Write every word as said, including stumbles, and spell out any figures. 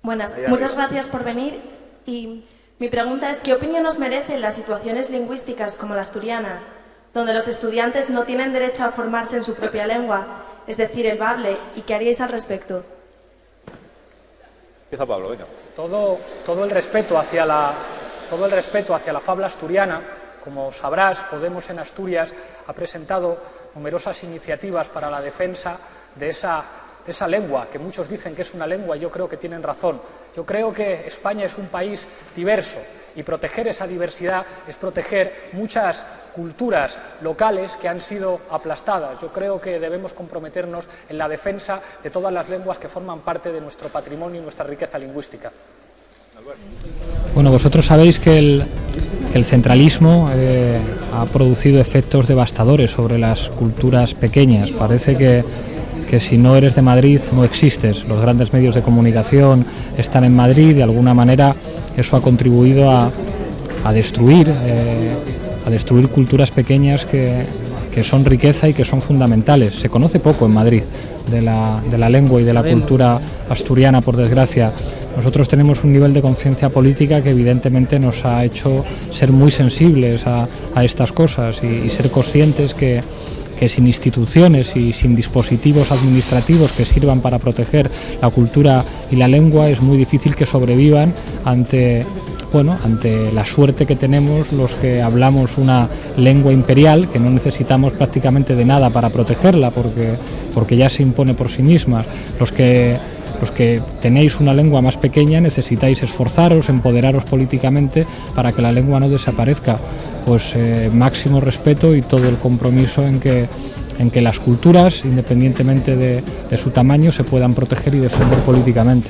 Buenas, muchas gracias por venir. Y mi pregunta es, ¿qué opinión os merecen las situaciones lingüísticas como la asturiana, donde los estudiantes no tienen derecho a formarse en su propia lengua, es decir, el bable, y qué haríais al respecto? Empieza Pablo, venga. Todo, todo el respeto hacia la, todo el respeto hacia la fabla asturiana. Como sabrás, Podemos en Asturias ha presentado numerosas iniciativas para la defensa de esa, de esa lengua, que muchos dicen que es una lengua, y yo creo que tienen razón. Yo creo que España es un país diverso y proteger esa diversidad es proteger muchas culturas locales que han sido aplastadas. Yo creo que debemos comprometernos en la defensa de todas las lenguas que forman parte de nuestro patrimonio y nuestra riqueza lingüística. Bueno, vosotros sabéis que el, que el centralismo eh, ha producido efectos devastadores sobre las culturas pequeñas. Parece que, que si no eres de Madrid no existes. Los grandes medios de comunicación están en Madrid. De alguna manera eso ha contribuido a, a destruir, eh, a destruir culturas pequeñas que, que son riqueza y que son fundamentales. Se conoce poco en Madrid de la, de la lengua y de la cultura asturiana, por desgracia. Nosotros tenemos un nivel de conciencia política que evidentemente nos ha hecho ser muy sensibles a, a estas cosas y, y ser conscientes que, que sin instituciones y sin dispositivos administrativos que sirvan para proteger la cultura y la lengua es muy difícil que sobrevivan ante, bueno, ante la suerte que tenemos los que hablamos una lengua imperial, que no necesitamos prácticamente de nada para protegerla, porque, porque ya se impone por sí misma. Los que, los que tenéis una lengua más pequeña necesitáis esforzaros, empoderaros políticamente para que la lengua no desaparezca. Pues eh, máximo respeto y todo el compromiso en que, en que las culturas, independientemente de, de su tamaño, se puedan proteger y defender políticamente.